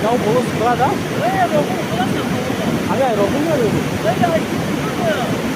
На боло склад аст? Э, Роғун, худаш. Ами Роғун меёред? Э.